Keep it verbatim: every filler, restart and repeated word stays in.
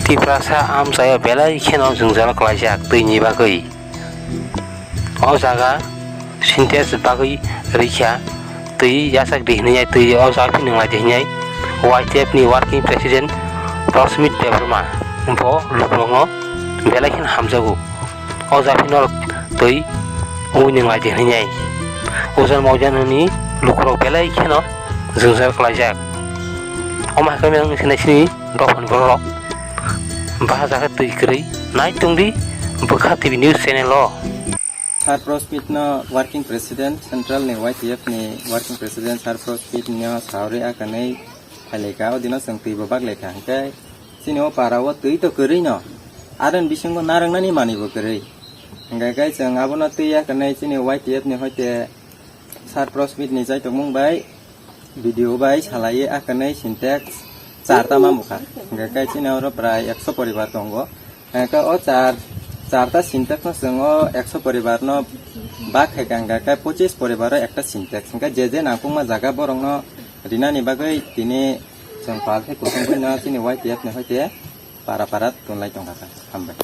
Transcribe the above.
Tiprasa amchaio belai kheno jwngjal klaijak twini bagwi. O jaga Sintex bagwi rikha twi yachak di hinwi twi o jaga phino nai di hinwi Y T F ni working president Rosmit Debbarma bo lukurokno belai kheno hamjago. O jaga phino twi wngwi nai di hinwi ojan mojan ni lukurok belai kheno jwngjal klaijak. Omo hai khe ang sinai sini dophani borok baha jaga twi kwrwi nai tongdi Bwkha T V news channel o. Sir Prosmit no working president, central ni Y T F ni working president Sir Prosmit no sauri akanai phaileka, o dino chwng twi bo bakleka, hwnkhe chini o para o twi to kwrwi no, aroni bisingo narwknani manwi bo kwrwi, hwnkhe khe chwng abono twi akanai chini Y T F ni hoite Sir Prosmit ni chaitokmung bai video bai salaiwi akanai Sintex charta mamukha, hwnkhe khe chini oro prai ekso poribar tongo. Hwnkhe o char, charta Sintex no chwng o ekso poribar no bak khaikha, hwnkhe khe pochis poribar o ekta Sintex. Hwnkhe je je nangkukma jaga borok no rinani bagwi tini chwng pal khe kuchuk buino chini Y T F ni hoite para para tunlai tongkha. Hambai.